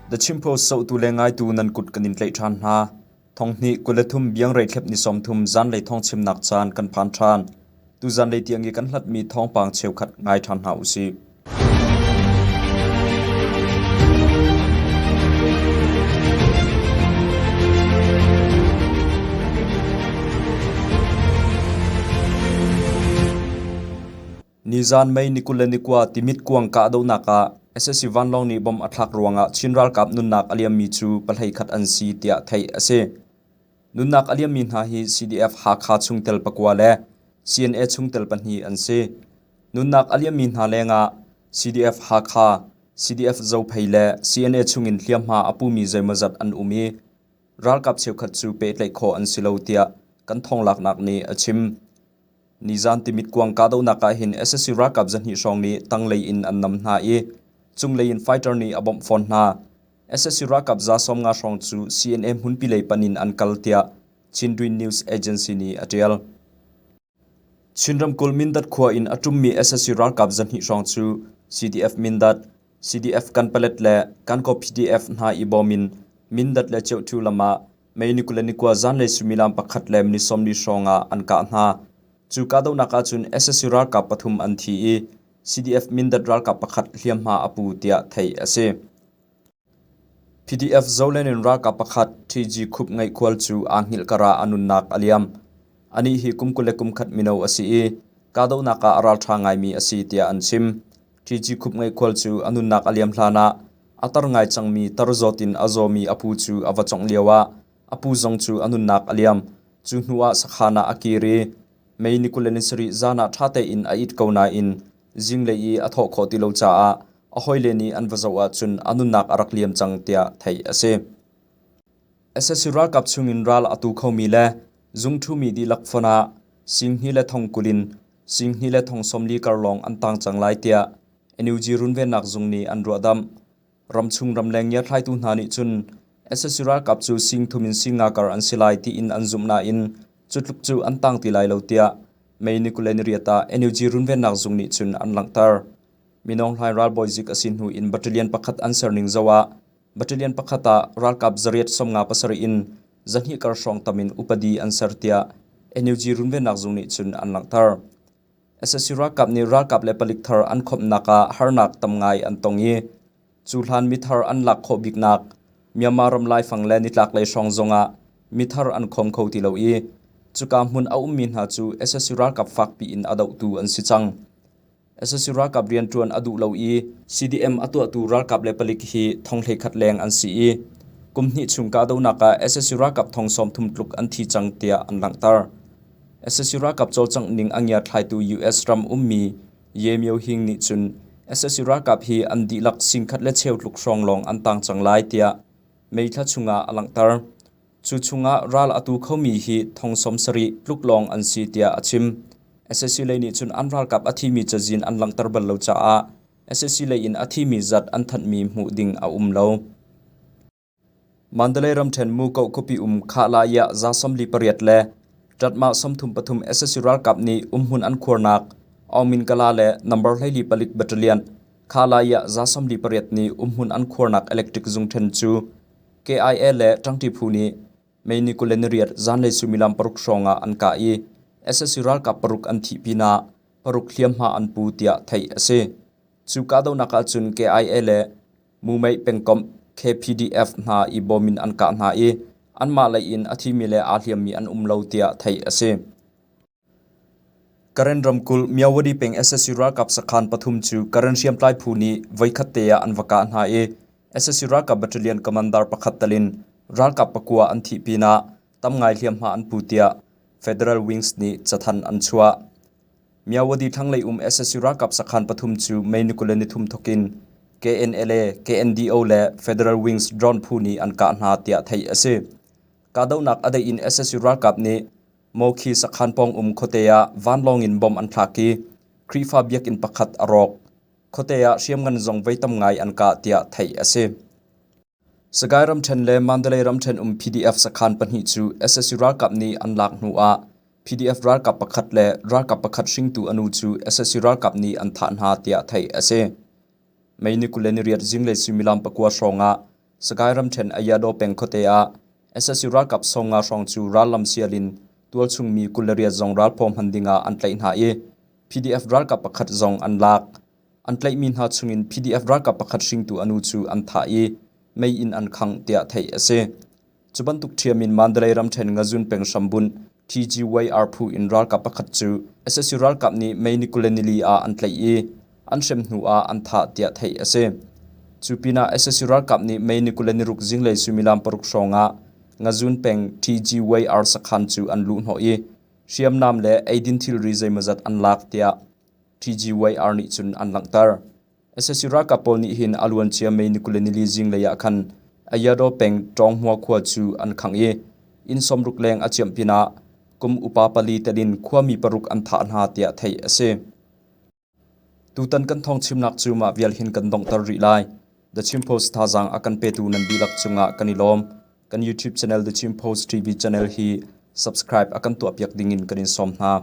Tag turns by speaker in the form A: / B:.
A: The Chin Post zohtu le ngaitu nan kut kan in tlaih ṭhan hna. Thonghnih 23 biangrei thlep ni 30 zanlei thawngchimnak caan kan phan ṭhan. Tu zanlei tiang i kan hlatmi thawngpang cheukhat ngai ṭhan hna usih. Nizan May ni 29 Timit kuang kahdohnak ah sac vanlawng nih bomb a thlak ruangah Chin ralkap nunnak a liammi cu pahleikhat an si tiah theih a si. Nunnak a liammi hna hi CDF Hakha chungtel pakua le CNA chungtel pahnih an si. Nunnak a liammi hna lengah CDF Hakha, CDF Zophei le CNA chungin hliamhma a pumi zeimawzat an um i ralkap cheukhat cu pehtlaih khawh an si lo tiah kan thawnglaknak nih a chim. Nizan Timit kuang kahdohnak ah hin sac ralkap zahnih hrawng nih tanglei in an nam hna i cunglei in fighter nih a bawmh fawn hna. Sac ralkap za 50 hrawng cu CNA hmunpi lei pan in an kal tiah Chindwin News Agency nih a ṭial. Chin ramkulh Mindat khua in a ṭummi sac ralkap zahnih hrawng cu CDF Mindat, CDF Kanpalet le Kankaw PDF hna i bawm in Mindat le Ceuhṭhu lam ah May ni 21 zanlei suimilam pakhat le minute 40 hrawng ah an kah hna. Cu kahdohnak ahcun sac ralkap pathum an thi i CDF Mindat ralkap pakhat hliamhma a pu tiah theih a si. PDF Zoland in ralkap pakhat TG Khup Ngaihkhual cu aa hngilh kar ah a nunnak a liam. Anih hi kum 21 mino a si i kahdohnak ah a ralṭha ngaimi a si tiah an chim. TG Khup Ngaihkhual cu a nunnak a liam hlan ah A tar ngai cangmi tar zawt in a zawmi a pu cu a va cawngh lioah a pu zong cu a nunnak a liam. Cu hnuah sakhan ah a kir i May ni 27 zan ah ṭha tein a it ko nain zinglei i a thawh khawh ti lo caah a hawile nih an va zoh ahcun a nunnak a rak liam cang tiah theih a si. Sac ralkap chungin ral a tu khomi le zungṭhumi dihlak fon ah sing hnih le thong 20 in sing hnih le thong 40 kar lawng an tang cang lai tiah NUG runvennak zung nih an ruahdamh. Ramchung ramleng ngiathlaitu hna nih cun sac ralkap cu sing thum in sing nga kar an si lai tiin an zumh nain cu tluk cu an tang ti lai lo tiah May ni 28 ah NUG runvennak zung nih cun an langhter. Min Aung Hlaing ralbawi zik a si hnu in battalion pakhat an ser ning zoh ah battalion pakhat ah ralkap zariat 57 in zahnih kar hrawng tam in upadi an ser tiah NUG runvennak zung nih cun an langhter. Sac ralkap nih ralkap le palik thar an khawmhnak ah harnak tam ngai an tong i cu hlan mithar an lak khawh biknak Myanmar ram laifang le nitlaklei hrawng zongah mithar an khawm kho ti lo i cuka hmun a ummi hna cu sac ralkap fakpi in a dohtu an si cang. Sac ralkap rianṭuan a duh lo i CDM a tuahtu ralkap le palik hi thong 11 leng an si i kum hnih chung kahdohnak ah sac ralkap thong 30 tluk an thi cang tiah an langhter. Sac ralkap cawlcangh ning a ngiathlaitu US ram ummi Ye Myo Hing nih cun sac ralkap hi an dihlak singkhat le cheu tluk hrawng lawng an tang cang lai tiah May thla chungah a langhter. Cu chungah ral a tu khomi hi thong 70 tluk lawng an si tiah a chim. Sac lei nih cun an ralkap a thimi cazin an langhter bal lo caah sac lei in a thimi zat an thanhmi hmuh ding a um lo. Mandalay ramṭhen Mukoh khuapi um Khah-la-yah za 48 le ṭatmah 33 sac ralkap nih umhmun an khuarnak Aungminkala le number 14 palik battalion Khah-la-yah za 48 nih umhmun an khuarnak electric zungṭhen cu KIA le ṭangṭi phu nih May ni 28 zanlei suimilam paruk hrawng ah an kah i sac ralkap paruk an thih pinah paruk hliamhma an pu tiah theih a si. Cu kahdohnak ahcun KIA le Mumeih pengkomh KPDF hna i bawm in an kah hna i anmah lei in a thimi le aa hliammi an um lo tiah theih a si. Karen ramkulh Myawaddy peng sac ralkap sakhan pathum cu Karen hriamtlai phu nih voikhat te ah an va kah hna i sac ralkap battalion commander pakhat tal in ralkap pakua an thih pinah tam ngai hliamhma an pu tiah Federal Wings nih cathanh an chuah. Myawaddy thlanglei um sac ralkap sakhan pathum cu May ni 23 thawk in KNLA, KNDO le Federal Wings drone phu nih an kah hna tiah theih a si. Kahdohnak a daih in sac ralkap nih Mawkhi sakhan pawng um khuate ah vanlawng in bomb an thlak i Khrihfa biakinn pakhat a rawk. Khuate ah hriamngan zong voi tam ngai an kah tiah theih a si. Sagaing ramṭhen le Mandalay ramṭhen um PDF sakhan pahnih cu sac ralkap nih an lak hnu ah PDF ralkap pakhat le ralkap pakhat hringtu a nu cu sac ralkap nih an thah hna tiah theih a si. May ni 28 zinglei suimilam pakua hrawng ah Sagaing ramṭhen Ayadaw peng khuate ah sac ralkap 50 hrawng cu rallam sial in tualchung mi 28 zong ralphaw hman ding ah an tlaih hna i PDF ralkap pakhat zong an lak. An tlaihmi hna chungin PDF ralkap pakhat hringtu a nu cu an thah i mei in an khangh tiah theih a si. Cu bantuk ṭhiam in Mandalay ramṭhen Ngazun peng hrambunh TGYR phu in ralkap pakhat cu sac ralkap nih May ni 24 ah an tlaih i an hrem hnu ah an thah tiah theih a si. Cu pinah sac ralkap nih May ni 26 zinglei suimilam paruk hrawng ah Ngazun peng TGYR sakhan cu an luhhnawh i hriamnam le eidin thilri zeimawzat an lak tiah TGYR nih cun an langhter. Sac ralkap pawl nih hin a luancia May ni 24 zinglei ah khan Ayadaw peng Tawnghmua khua cu an khangh i inn 60 leng a ciamh pinah kum upa pali tel in khuami paruk an thah hna tiah theih a si. Tutan kan thawngchimnak cu mah vial hin kan donghter rih lai. The Chin Post thazaang a kan petu nan dihlak cungah kan i lawm. Kan YouTube channel The Chin Post TV channel hi subscribe a kan tuahpiak dingin kan in sawm hna.